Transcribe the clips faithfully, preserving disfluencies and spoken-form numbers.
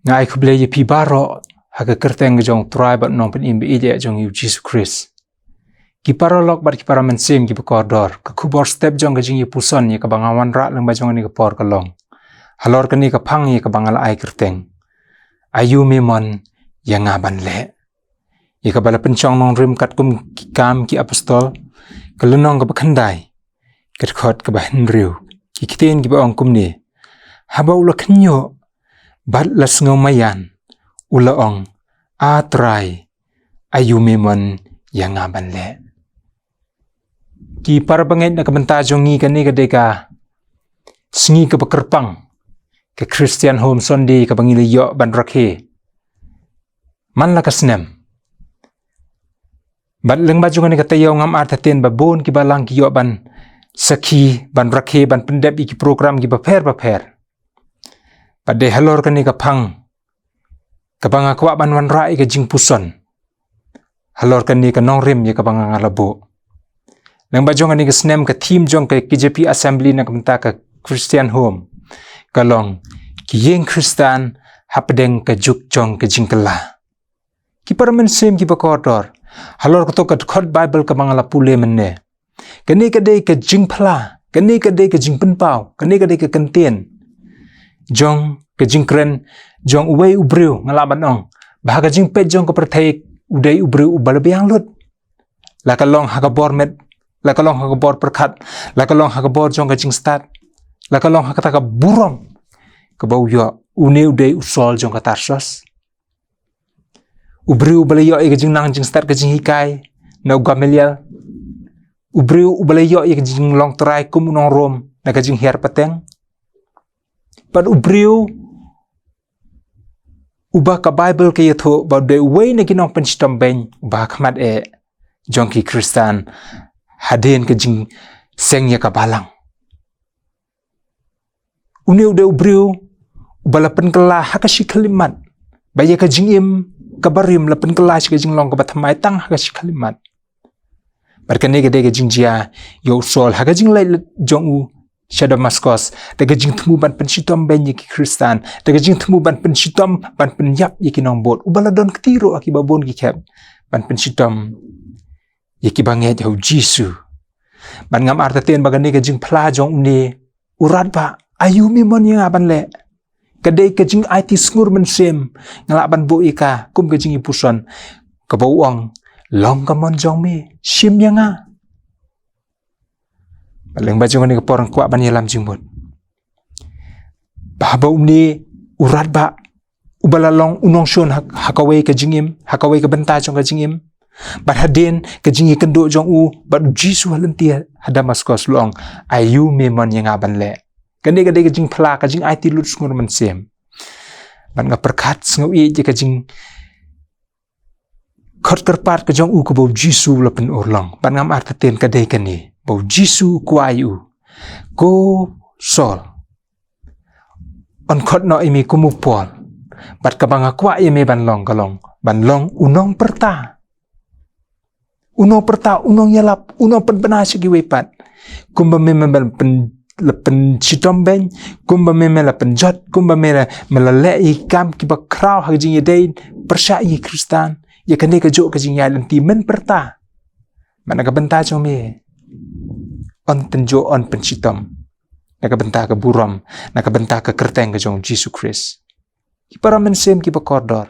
Nga ai khublei ïa phi baroh ha ka kyrteng jong u Trai bad Nongpynim ba ïeit jong ngi u Jisu Khrist. Ki paralok bad ki para mynsiem kiba kordor, ka khubor step jong ka jingïapuson ïa kaba nga wanrah lyngba jong kane ka por ka long halor kane ka phang ïa kaba nga la ai kyrteng, Aïu me mon ïa nga ban leh? Ïa kaba la pynshong nongrim katkum Ki Kam ki Apostol, ka lynnong kaba khyndai, ka dkhot kaba hynriew. Ki ktien kiba ong kumne: Haba u la khynñiuh bad la sngewmaïan, u la ong, A Trai, aïu me mon ïa nga ban leh? Ki para bangeit, na ka bynta jong ngi kane ka dei ka sngi kaba kyrpang, ka Christian Home Sunday kaba ngi la ïoh ban rakhe man la ka snem. Bad lyngba jong kane ka taïew ngam artatien ba bun kiba lang ki ïoh ban sakhi, ban rakhe, ban pyndep ïa ki program kiba pher bapher. Bad dei halor kane ka phang kaba nga kwah ban wanrah ïa ka jingpuson halor kane ka nongrim ïa kaba nga la buh. Lyngba jong kane ka snem, ka theme jong ka K J P Assembly na ka bynta ka Christian Home ka long, Ki Ïing Khristan Hapdeng ka Juk jong ka Jingkylla. Ki para mynsiem kiba kordor, halor kato ka dkhot Baibl kaba nga la pule mynne, kane ka dei ka jingphla, kane ka dei ka jingpynpaw, kane ka dei ka kyntien jong ka jingkren jong uwei u briew, nga lah ban ong ba ha ka jingpeit jong ka pyrthei u dei u briew uba la biang lut. La ka long ha ka bor met, la ka long ha ka bor pyrkhat, la ka long ha ka bor jong ka jingstad, la ka long ha kata ka burom kaba u ïoh. Une u dei u Saul jong ka Tarsus, u briew uba la ïoh ïa ka jingnang jingstad ka jinghikai na u Gamaliel, u briew uba la ïoh ïa ka jinglong trai kum u nong Rom na ka jinghiar pateng, bad u briew uba ka Baibl ka ïathuh ba u dei uwei na ki nongpynshitom beiñ uba ha khmat eh jong ki Khristan hadien ka jingseng ïa ka balang. Une u dei u briew uba la pynkylla ha ka shi khyllipmat, ba ïa ka jingim kaba rim la pynkylla sha ka jinglong kaba thymmai tang ha ka shi khyllipmat. Bad kane ka dei ka jingjia ïa u Saul ha ka jingleit jong u sha Damaskos, da ka jingthmu ban pynshitom beiñ ïa ki Khristan, da ka jingthmu ban pynshitom, ban pynïap ïa ki nongbud, uba la don kti ruh ha kiba bun ki khep, ban pynshitom ïa kiba ngeit ha u Jisu. Bad ngam artatien ba kane ka jingphla jong une u rat ba, aïu me mon ïa nga ban leh, ka dei ka jingaiti sngur mynsiem, nga lah ban buh ïa ka kum ka jingïapuson kaba u ong, long ka mon jong me, shim ïa nga. Bad lyngba jong kane ka por nga kwah ban ïalam jingmut ba haba une u rat ba uba la long u nongshun ha, ha kawei ka jingim, ha kawei ka bynta jong ka jingim, bad hadien ka jingïakynduh jong u bad u Jisu ha lynti ha Damaskos, u la ong, aïu me mon ïa nga ban leh? Kane ka dei ka jingphla, ka jingaiti lut sngur mynsiem. Bad nga pyrkhat sngewbha ïa ka jing khot kyrpad ka jong u kaba u Jisu u la pynurlong. Bad ngam artatien ka dei kane ba u Jisu u kwah ïa u, ko Saul, yn khot noh ïa me kum u Paul, bad kaba nga kwah ïa me ban long ka long, ban long u nongpyrta. U nongpyrta, u nongïalap, u nongpynbna sha kiwei pat. Kumba me, me la pyn, la pynshitom beiñ, kumba me, me la pynjot, kumba me la, me la leh ïa ki kam kiba khraw ha ka jingïadei pyrshah ïa ki Khristan, ïa kane kajuh ka jingïaid lynti men pyrta. Bad na ka bynta jong me, yn tynjuh, yn pynshitom na ka bynta ka burom, na ka bynta ka kyrteng ka jong u Jisu Khrist. Ki para mynsiem kiba kordor,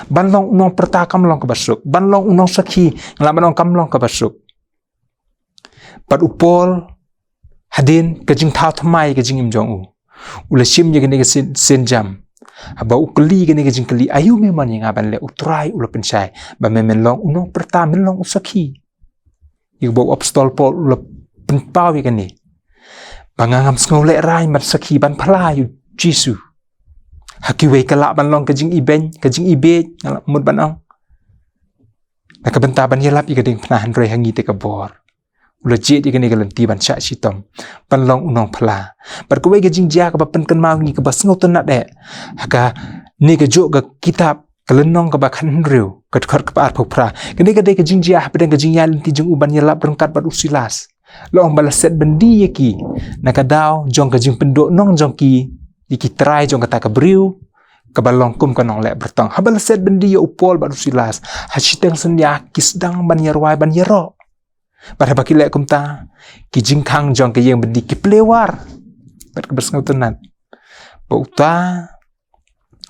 ban long u nongpyrta kam long kaba suk, ban long u nongsakhi, nga lah ban ong, kam long kaba suk. Bad u Paul, hadien ka jingthaw thymmai ka jingim jong u, u la shim ïa kane ka sien, sienjam, haba u kylli kane ka jingkylli, aïu me mon ïa nga ban leh, u Trai u la pynshai ba me men long u nongpyrta, men long u sakhi. Ïa kaba u Apostol Paul u la pynpaw ïa kane, ba nga ngam sngewlehraiñ ban sakhi, ban phla ïa u Jisu. Ha kiwei ka lah ban long ka jingibeiñ, ka jingibiej, nga lah mut ban ong, na ka bynta ban ïalap ïa ka diengphna, hynrei ha ngi te ka bor u la jied ïa kane ka lynti ban shah shitom, ban long u nongphla. Bad kawei ka jingjia kaba pynkynmaw ïa ngi kaba sngewtynnad eh, ha kane kajuh ka kitab, ka lynnong kaba khathynriew, ka dkhot kaba arphew phra. Kane ka dei ka jingjia hapdeng ka jingïaid lynti jong u ban ïalap ryngkat bad u Silas. La ong ba la set byndi ïa ki na ka daw jong ka jingpynduh nong jong ki ïa ki trai jong kata ka briew, kaba long kum ka nongleh byrtong. Haba la set byndi ïa u Paul bad u Silas, ha shiteng synñia ki sdang ban ïarwai ban ïaroh. Bad haba ki leh kumta, ki jingkhang jong ka ïing byndi ki plie war. Bad kaba sngewtynnat, ba uta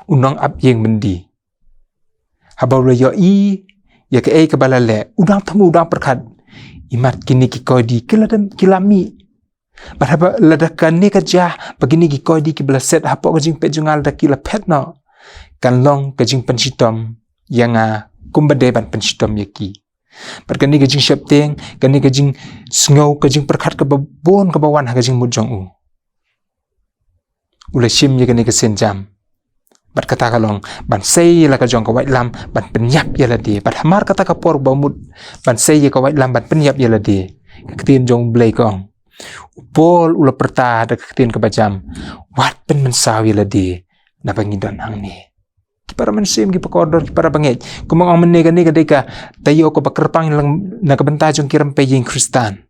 u nongap ïing byndi, haba u la ïohi ïa kaei kaba la leh, u dang thmu, u dang pyrkhat. Imat kine ki koidi ki la dang, ki la mih. Bad haba lada kane ka jia, ba kine ki koidi kiba la set hapoh ka jingpeit jong nga lada ki la phet noh, kan long ka jingpynshitom ïa nga kumba dei ban pynshitom ïa ki. Bad kane ka jingsheptieng, kane ka jingsngew, ka jingpyrkhat kaba bun kaba wan ha ka jingmut jong u, u la shim ïa kane ka sienjam. Bad kata ka long ban sei ïa la ka jong ka waitlam ban pynïap ïa lade. Bad hamar kata ka por ba mut ban sei ïa ka waitlam ban pynïap ïa lade, ka ktien jong U Blei ka ong, u Paul u la pyrta da ka ktien kaba jam, wat pynmynsaw ïa lade naba ngi don hangne. Ki para mynsiem, ki para kordor, ki para bangeit, kumba nga ong mynne, kane ka dei ka taïew kaba kyrpang lang na ka bynta jong ki rympei ïing Khristan.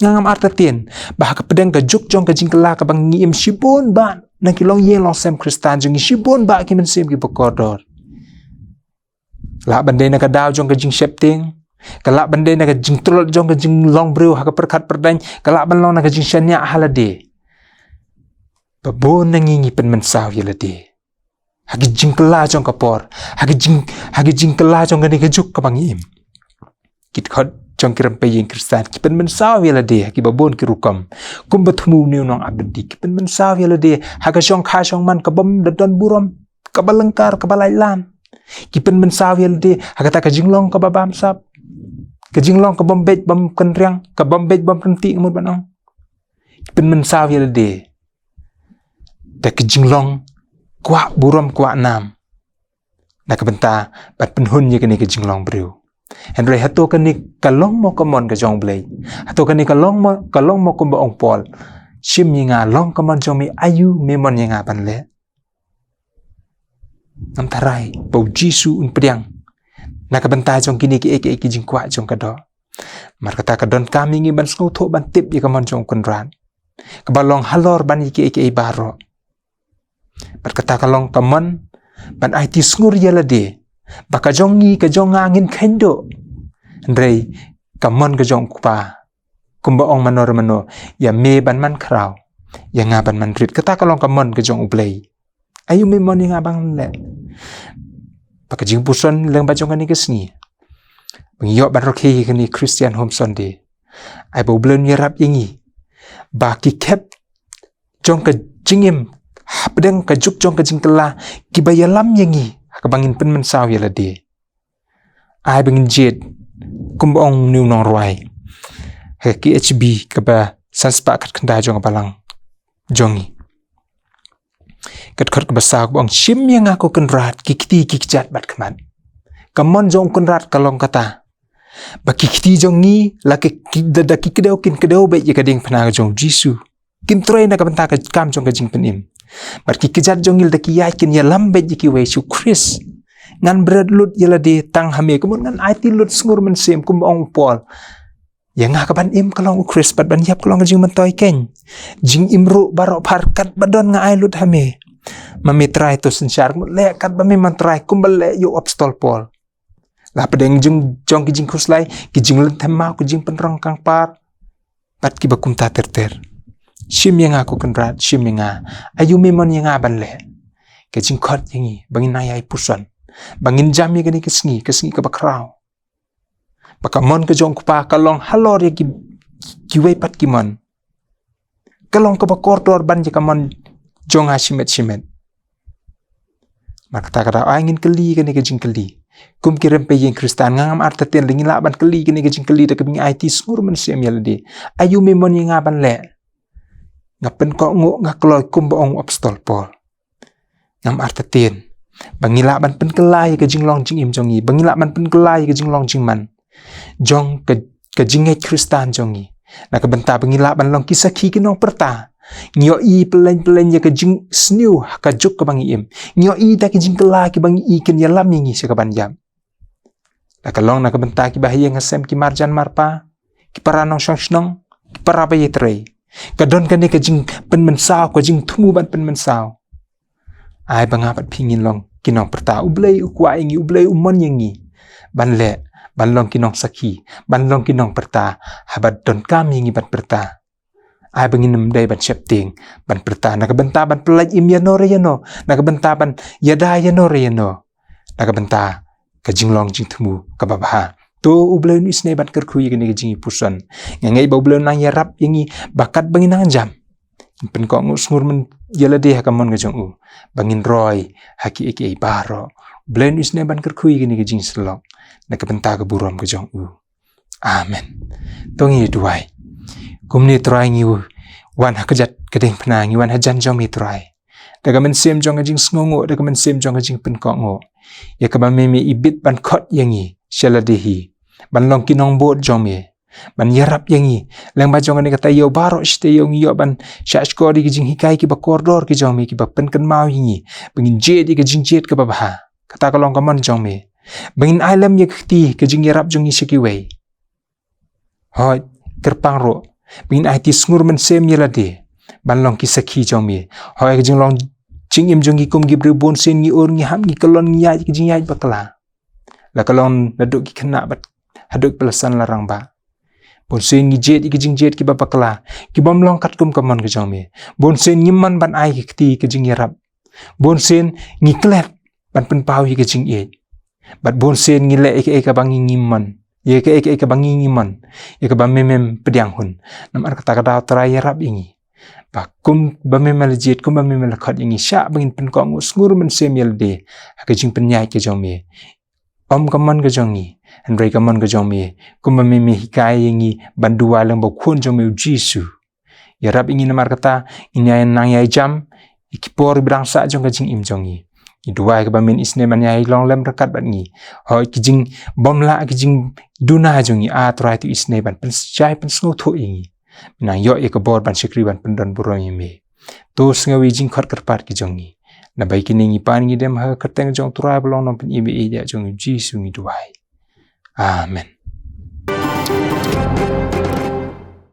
Nga ngam artatien ba ha ka pdeng ka juk jong ka jingkylla kaba ngi im, shibun bah na ki longïing longsem Khristan jong ngi, shibun bah ki mynsiem, ki para kordor, lah ban dei na ka daw jong ka jingsheptieng, ka lah ban dei na ka jingtlot jong ka jinglong briew ha ka pyrkhat pyrdaiñ, ka lah ban long na ka jingshaniah ha lade, ba bun na ngi ngi pynmynsaw ïa lade ha ki jingkylla jong ka por, ha ki jing, ha ki jingkylla jong kane ka juk kaba ngi im. Ki dkhot jong ki rympei ïing Khristan ki pynmynsaw ïa lade ha kiba bun ki rukom. Kumba thmu une u nongap byndi, ki pynmynsaw ïa lade ha ka shongkha shongman kabym da don burom, kaba lyngkar, kaba laitlan. Ki pynmynsaw ïa lade ha kata ka jinglong kaba bamsap, ka jinglong kabym beit bym kynriang, kabym beit bym ryntih, ka mut ban ong. Ki pynmynsaw ïa lade da ka jinglong kwah burom, kwah nam, na ka bynta ban pynhun ïa kane ka jinglong briew. Hynrei hato kane ka long mo ka mon ka jong U Blei? Hato kane ka long mo, ka long mo kumba ong Paul, shim ïa nga, long ka mon jong me, aïu me mon ïa nga ban leh? Ngam tharai ba U Jisu un pdiang na ka bynta jong kine kiei kiei ki jingkwah jong ka doh. Namar kata ka donkam ïa ngi ban sngewthuh, ban tip ïa ka mon jong U Kynrad, kaba long halor ban ïa kiei kiei baroh. Bad kata ka long ka mon ban aiti sngur ïa lade, ba ka jong ngi, ka jong nga ngin kheiñ duh. Hynrei ka mon ka jong U Kpa, kumba ong mano re mano, ïa me ban man khraw, ïa nga ban man rit. Kata ka long ka mon ka jong U Blei. Aïu me mon ïa nga ban leh? Ba ka jingpuson lyngba jong kane ka sngi, ba ngi ïoh ban rakhe ïa kane Christian Home Sunday, ai ba U Blei un ïarap ïa ngi ba ki khep jong ka jingim hapdeng ka juk jong ka jingkylla, kiba ïalam ïa ngi ha kaba ngin pynmynsaw ïa lade. Ai ba ngin jied kumba ong une u nongrwai ha K H B kaba san spah khatkhyndai jong ka balang jong ngi. Ka dkhot kaba saw kaba ong, shim ïa nga ko Kynrad, ki kti ki kjat bad khmat. Ka mon jong U Kynrad ka long kata, ba ki kti jong ngi la ki, ki, da, da ki kdew kin kdew beit ïa ka diengphna ka jong U Jisu. Kin trei na ka bynta ka kam jong ka jingpynim. Bad ki kjat jong ngi lada ki ïaid kin ïalam beit ïa kiwei sha U Khrist. Ngan bret lut ïa lade tang ha me, ka mut ngan aiti lut sngur mynsiem, kumba ong u Paul. Ïa nga ka ban im ka long U Khrist bad ban ïap ka long ka jingmyntoi keiñ. Jingim ruh baroh phar katba don nga ai lut ha me. Ma me Trai to synshar, mut leh katba me mon Trai, kumba leh ïa u apostol Paul. La pdeng jong, jong ki jingkhuslai, ki jinglynthem maw, ki jingpynrong kangpar, bad kiba kumta ter ter. Shim ïa nga ko Kynrad, shim ïa nga. Aïu me mon ïa nga ban leh? Ka jingkhot ïa ngi ba ngin nang ïai puson, ba ngin jam ïa kane ka sngi, ka sngi kaba khraw. Ba ka mon ka jong U Kpa ka long halor ïa ki, kiwei pat ki mon. Ka long kaba kordor ban ïa ka mon jong nga shimet shimet. Namar kata ka daw ai ngin kylli kane ka jingkylli. Kum ki rympei ïing Khristan, nga ngam artatien lada ngi lah ban kylli kane ka jingkylli da kaba ngi aiti sngur mynsiem ïa lade. Aïu me mon ïa nga ban leh? Nga pynkohnguh, nga kloi kumba ong u apostol Paul. Ngam artatien ba ngi lah ban pynkylla ïa ka jinglong jingim jong ngi, ba ngi lah ban pynkylla ïa ka jinglong jingman jong ka, ka jingngeit Khristan jong ngi, na ka bynta ba ngi lah ban long ki sakhi, ki nongpyrta. Ngi ïohi pyllein pyllein ïa ka jingsniew ha ka juk kaba ngi im. Ngi ïohi da ki jingkylla kiba ngi i kin ïalam ïa ngi sha kaban ïap. La ka long na ka bynta kiba ha ïing ha sem, ki marjan marpa, ki para nongshong shnong, ki para ba ïatrei. Ka don kane ka jingpynmynsaw, ka jingthmu ban pynmynsaw. Ai ba nga bad phi ngin long ki nongpyrta. U Blei u kwah ïa ngi, U Blei u mon ïa ngi ban leh, ban long ki nongsakhi, ban long ki nongpyrta, haba donkam ïa ngi ban pyrta. Ai ba ngin ym dei ban sheptieng ban pyrta na ka bynta ban pyllait im ïano re ïano, na ka bynta ban ïada ïano re ïano, na ka bynta ka jinglong jingthmu kaba bha. To U Blei un isynei ban kyrkhu ïa kane ka jingïapuson. Nga ngeit ba U Blei un nang ïarap ïa ngi ba katba ngin nang jam, ngin pynkohnguh sngewsynei ïa lade ha ka mon ka jong u, ba ngin roi ha kiei kiei baroh. U Blei un isynei ban kyrkhu ïa kane ka jingsyllok na ka bynta ka burom ka jong u. Amen. To ngin ïa duwai. Kumne Trai ngi wan ha ka jingkyrkhu, ngi wan hajan jong me Trai, da ka mynsiem jong ka jingsngewnguh, da ka mynsiem jong ka jingpynkohnguh, ïa kaba me me ibit ban khot ïa ngi sha lade hi ban long ki nongbud jong me, ban ïarap ïa ngi. Lyngba jong kane ka taïew baroh shi taïew ngi ïoh ban shah shkor ïa ki jinghikai kiba kordor ki jong me, kiba pynkynmaw ïa ngi ba ngin jied ïa ka jingjied kaba bha. Kata ka long ka mon jong me, ba ngin ai lem ïa ka kti ka jingïarap jong ngi sha kiwei. Hooid, kyrpang ruh ba ngin aiti sngewsynei ïa lade ban long ki sakhi jong me. Hooid, ka jinglong jingim jong ngi kum ki briew bunsien ngi ur, ngi hap, ngi kyllon, ngi ïaid ka jingïaid bakla. La ka long naduh ki khynnah bad haduh ki ba la san la rangbah. Bunsien ngi jied ïa ki jingjied kiba bakla, ki bym long katkum ka mon ka jong me. Bunsien ngim mon ban ai ka kti ka jingïarap. Bunsien ngi klet ban pynpaw ïa ka jingïeit. Bad bunsien ngi leh ïa kaei kaba ngi ngim mon, ïa kaei kaei kaba ngi ngim mon, ïa kaba me mem pdiang hun. Namar kata ka daw Trai ïarap ïa ngi, ba kumba me me la jied, kumba me me la khot ïa ngi, shah ba ngin pynkohnguh sngewsynei ïa lade ha ka jingpynïaid ka jong me. Ym ka mon ka jong ngi, hynrei ka mon ka jong me, kumba me me hikai ïa ngi ban duwai lyngba u Khun jong me U Jisu. Ïarap ïa ngi namar kata, ngin ïa nang ïa jam ïa ki por ba dang sah jong ka jingim jong ngi. Ngi duwai kaba men isynei ban ïa long lem ryngkat bad ngi. Hooid, ki jingbymlah, ki jingduna jong ngi, A Trai, to isynei ban pynshai pynsngewthuh ïa ngi. Nang ïoh ïa ka bor ban shakri ban pyndon burom ïa me. To sngew ïa ki jingkhot kyrpad ki jong ngi. Naba ïa kine ngi pan ngi dem ha ka kyrteng jong U Trai ba long Nongpynim ba ïeit jong ngi, U Jisu, ngi duwai. Amen.